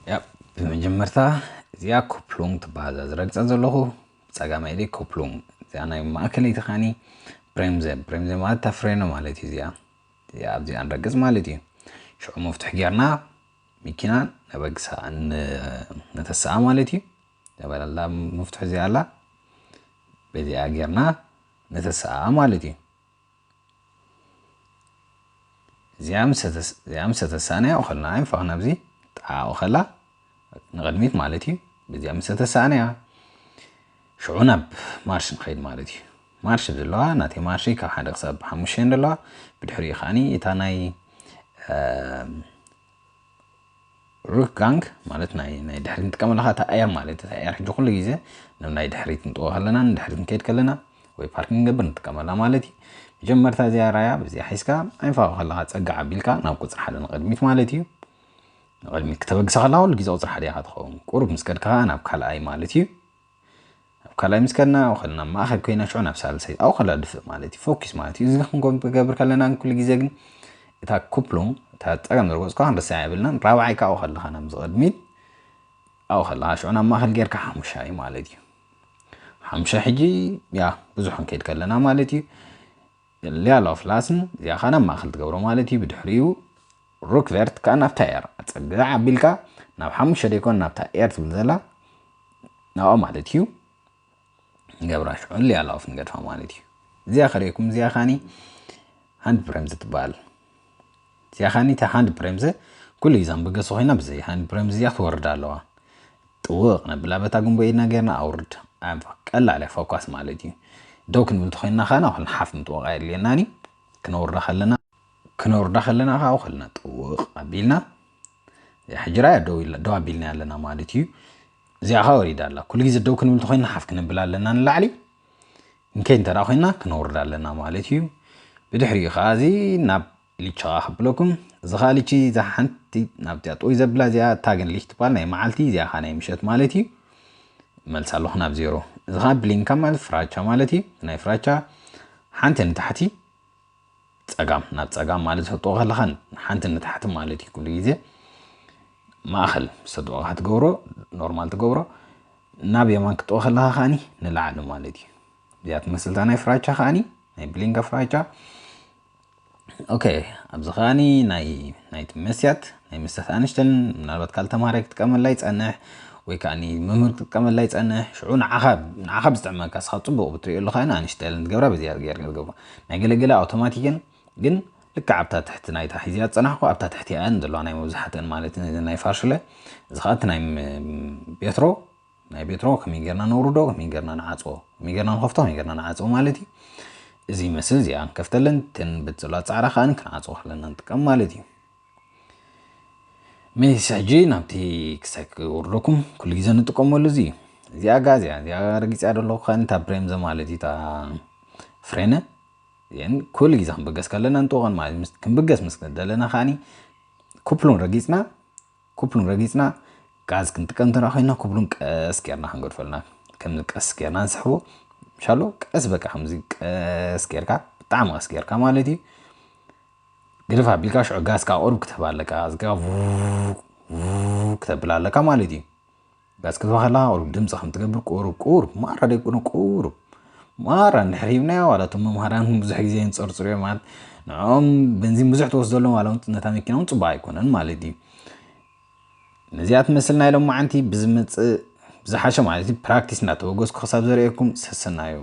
ያ ብመጀመርታ እዚኣ ኩፕሉንግ ትበሃል እዛ ዝረግፃ ዘለኹ። ብፀጋማይ ኢደይ ኩፕሉንግ፣ እዚኣ ናይ ማእከለይቲ ከዓኒ ብሬምዘ። ብሬምዘ ማለት እታ ፍሬኖ ማለት እዩ። እዚኣ እዚኣ ኣብዚኣ ንረግፅ ማለት እዩ። ሽዑ መፍትሕ ጌርና መኪና ነበግሳ፣ ን-፣ ነተስኣ ማለት እዩ። እዛ በላላ መፍትሕ እዚኣ ኣላ፣ በዚኣ ጌርና ነተስኣ ማለት እዩ። እዚኣ ምስ ተተስ-፣ እዚኣ ምስ ተተሳእናያ፣ ኸልና ኣይንፋቕ ናብዚ ጣ ኸላ ንቕድሚት ማለት እዩ። እዚኣ ምስ ተተሳእናያ ሽዑ ናብ ማርሽ ንኸይድ ማለት እዩ። ማርሽ ዘለዋ ናተይ ማርሽ ካብ ሓደ ክሳብ ሓሙሽተ ዘለዋ፣ ብድሕሪኡ ከዓኒ እታ ናይ፣ እም፣ ሩክ ጋንግ ማለት ናይ፣ ናይ ድሕሪት ንጥቀመላ እታ ኤር ማለት እታ ኤር ሕጂ ኩሉ ግዜ ናብ ናይ ድሕሪት ንጥወ ከለና፣ ንድሕሪት ንከይድ ከለና ወይ ፓርኪንግ ንገብር ንጥቀመላ ማለት እዩ። መጀመርታ እዚኣ ራያ፣ በዚኣ ሒዝካ ኣይንፋቕ ከለኻ ጸጋ ዓቢልካ ናብ ቁጽሪ ሓደ ንቕድሚት ማለት እዩ። ንቕድሚት ክተበግሰ ከለኻ ኩሉ ግዜ ቁጽሪ ሓደ ኢኻ ትኸውን። ቁሩብ ምስ ከድካ ከኣ ናብ ካልኣይ ማለት እዩ። ኣብ ካልኣይ ምስ ከድና፣ ኣብ ከልና ማእኸል ኮይና ሽዑ ናብ ሳልሰይ፣ ኣብ ከላ ድፍእ ማለት እዩ። ፎኪስ ማለት እዩ። እዚ ክንገብር ከለና ኩሉ ግዜ ግን እታ ኩፕሉንግ፣ እታ ጸገም ዝረገጽኳ ክንርስዓ የብልናን። ራብዓይ ከኣ ኣብ ከለኻ ናብ ዝቕድሚት፣ ኣብ ከለኻ ሽዑ ናብ ማእኸል ጌርካ ሓሙሻይ ማለት እዩ። ሓሙሻይ ሕጂ ያ ብዙሕ ክንከይድ ከለና ማለት እዩ። ሊያ ላፍላስን እዚኣ ኸኣ ናብ ማእከል ትገብሮ ማለት እዩ። ብድሕሪኡ ሩክቨርት ከኣ ናብታ ኤር ኣጸግዕ ኣቢልካ ናብ ሓሙሽተ ደይኮን ናብታ ኤር ትብል ዘላ ናብኣ ማለት እዩ። ንገብራ ሽዑ ሊያ ላፍ ንገድፋ ማለት እዩ። እዚኣ ከርእየኩም፣ እዚኣ ኸኣኒ ሃንድ ብሬምዝ ትበሃል። እዚኣ ኸኣኒ እታ ሃንድ ብሬምዝ ኩሉ ግዜ ንበገስ ኮይና ብዘይ ሃንድ ብሬምዝ እዚኣ ክትወርድ ኣለዋ። ጥውቕ ነብላ በታ ጉንቦ ኢድና ጌርና ኣውርድ። ኣንፋ ቀላል እያ ፎካስ ማለት እዩ። ደው ክንብል ተኾይንና ኸኣ ንኹልና ሓፍ ምጥዋቕ ኣየድልየናን እዩ። ክነውርዳ ከለና፣ ክነውርዳ ከለና ኸኣ ከልና ጥውቕ ኣቢልና እዚኣ ሕጂ ራያ ደው ኢልና፣ ደው ኣቢልና ኣለና ማለት እዩ። እዚኣ ኸኣ ወሪዳ ኣላ። ኩሉ ግዜ ደው ክንብል ተኾይንና ሓፍ ክነብል ኣለና ንላዕሊ። ክንከይድ እንተ ደኣ ኮይንና ክነውርዳ ኣለና ማለት እዩ። ብድሕሪኡ ኸኣ እዚ ናብ ሊች ኸኣ ከብለኩም። እዚ ኸኣ ሊች እዛ ሓንቲ ናብዚኣ ጥውይ ዘብላ እዚኣ ታገን ሊች ትበሃል፣ ናይ መዓልቲ፣ እዚኣ ኸኣ ናይ ምሸት ማለት እዩ። መልስ ኣለኹ ናብ ዜሮ። እዚ ኸኣ ብሊንካ ማለት ፍራቻ ማለት እዩ። ናይ ፍራቻ ሓንቲ ንታሕቲ ጸጋም፣ ናብ ጸጋም ማለት ሰጥዎ ከለኻ ሓንቲ ንታሕቲ ማለት እዩ። ኩሉ ግዜ ማእኸል ሰጥዎ ከኣ ትገብሮ፣ ኖርማል ትገብሮ። ናብ የማን ክትጥዎ ከለኻ ከኣኒ ንላዕሊ ማለት እዩ። እዚኣ ትመስል እታ ናይ ፍራቻ ከኣኒ፣ ናይ ብሊንካ ፍራቻ። ኦኬ፣ ኣብዚ ከኣኒ ናይ፣ ናይቲ መስትያት፣ ናይ መስትያት ኣንሽተልን፣ ምናልባት ካልእ ተምሃራይ ክጥቀመላ ይጸንሕ፣ ወይ ከኣኒ መምህር ክጥቀመላ ይጸንሕ። ሽዑ ንዓኻ፣ ንዓኻ ብዝጥዕመካ፣ ንስኻ ጽቡቕ ብትርእየሉ ከኣኒ ኣንሽተልን ትገብራ፣ በዚኣ ጌርካ ትገብሮ። ናይ ገለ ገለ ኣውቶማቲክን፣ ግን ልክዕ ኣብታ ትሕቲ ናይታ ሒዝያ ዝጸናሕኩ፣ ኣብታ ትሕቲ እያ ዘለዋ ናይ መብዛሕትአን ማለት እዩ፣ ናይ ፋሽለ። እዚ ከኣ እቲ ናይ ም-፣ ቤትሮ፣ ናይ ቤትሮ ከመይ ጌርና ነውርዶ፣ ከመይ ጌርና ንዓጽዎ፣ ከመይ ጌርና ንኸፍቶ፣ ከመይ ጌርና ንዓጽዎ ማለት እዩ። እዚ ይመስል፣ እዚኣ ክንከፍተለን፣ እተን በቲ ዘለዋ ጻዕዳ ከኣ ክንዓጽዎ ከለና ንጥቀም ማለት እዩ። መይስ ሕጂ ናብቲ ክሳይ ክወርደኩም ኩሉ ግዜ ንጥቀመሉ እዚ እዩ። እዚኣ ጋ፣ እዚኣ፣ እዚኣ ረጊጽያ ዘለኹ ከኣ እታ ብሬምዘ ማለት እዩ፣ እታ ፍሬነ። እዚአን ኩሉ ግዜ ክንብገስ ከለና ንጥወቐን ማለት እዩ። ምስ-፣ ክንብገስ ምስ ደለና ከኣኒ ኩፕሉን ረጊጽና፣ ኩፕሉን ረጊጽና ጋዝ ክንጥቀም እንተ ደኣ ኮይንና ኩፕሉን ቀስ ጌርና ክንገድፈልና። ከምዚ ቀስ ጌርና ንስሕቦ። ምሻሎ ቀስ በቃ ከምዚ ቀስ ጌርካ፣ ብጣዕሚ ቀስ ጌርካ ማለት እዩ። ግድፍ ኣቢልካ ሽዑ ጋዝ ከኣ ቁሩብ ክትህባ ኣለካ። እዚ ከኣ ቩ-፣ ቩ-፣ ክተብል ኣለካ ማለት እዩ። ጋዝ ክትህባ ከለኻ ቁሩብ ድምፂ ከም ትገብር ቁሩብ፣ ቁሩብ፣ ማራ ደይኮነ ቁሩብ። ማራ እንድሕር ሂብናዮ፣ ዋላ እቶም መምሃራን እውን ብዙሕ ግዜ የንፀርፅሩ እዮም ማለት፣ ንዕኦም በንዚን ብዙሕ ትወስደሎም፣ ዋላ እውን ነታ መኪና እውን ፅቡቕ ኣይኮነን ማለት እዩ። ነዚኣ ትመስል ናይ ሎማዓንቲ ብዝመፅእ ብዝሓሸ ማለት እዩ፣ ፕራክቲስ እናተበገስኩ ክሳብ ዘርእየኩም ሰሰናዩ።